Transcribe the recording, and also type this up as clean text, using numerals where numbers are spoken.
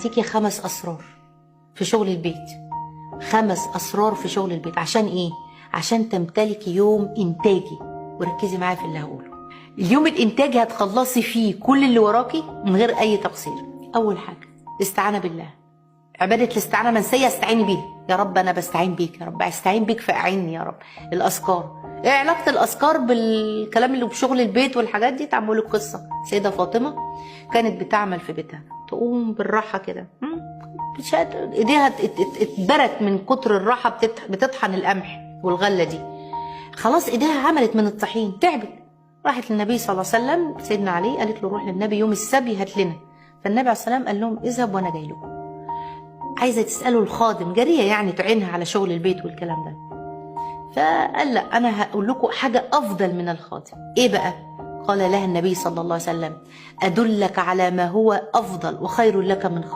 هديكي 5 اسرار في شغل البيت. 5 اسرار في شغل البيت عشان ايه؟ عشان تمتلكي يوم انتاجي. وركزي معايا في اللي هقوله. اليوم الانتاجي هتخلصي فيه كل اللي وراكي من غير اي تقصير. اول حاجة الاستعانة بالله، عباده الاستعانة منسية، استعيني بيها. يا رب انا بستعين بيك، يا رب استعين بيك فاعني يا رب. الاذكار، ايه علاقة الاذكار بالكلام اللي بشغل البيت والحاجات دي؟ تعملوا القصة. سيده فاطمة كانت بتعمل في بيتها، تقوم بالراحة كده، ايديها اتبرت من كتر الراحة، بتطحن القمح والغلة دي، خلاص ايديها عملت من الطحين، تعبت. راحت للنبي صلى الله عليه وسلم، سيدنا علي قالت له روح للنبي يوم السبي هات لنا. فالنبي عليه الصلاة والسلام قال لهم اذهب وانا جاي لكم. عايزه تساله الخادم، جارية يعني تعينها على شغل البيت والكلام ده. فقال لا، انا هقول لكم حاجة افضل من الخادم. ايه بقى؟ قال لها النبي صلى الله عليه وسلم ادلك على ما هو افضل وخير لك من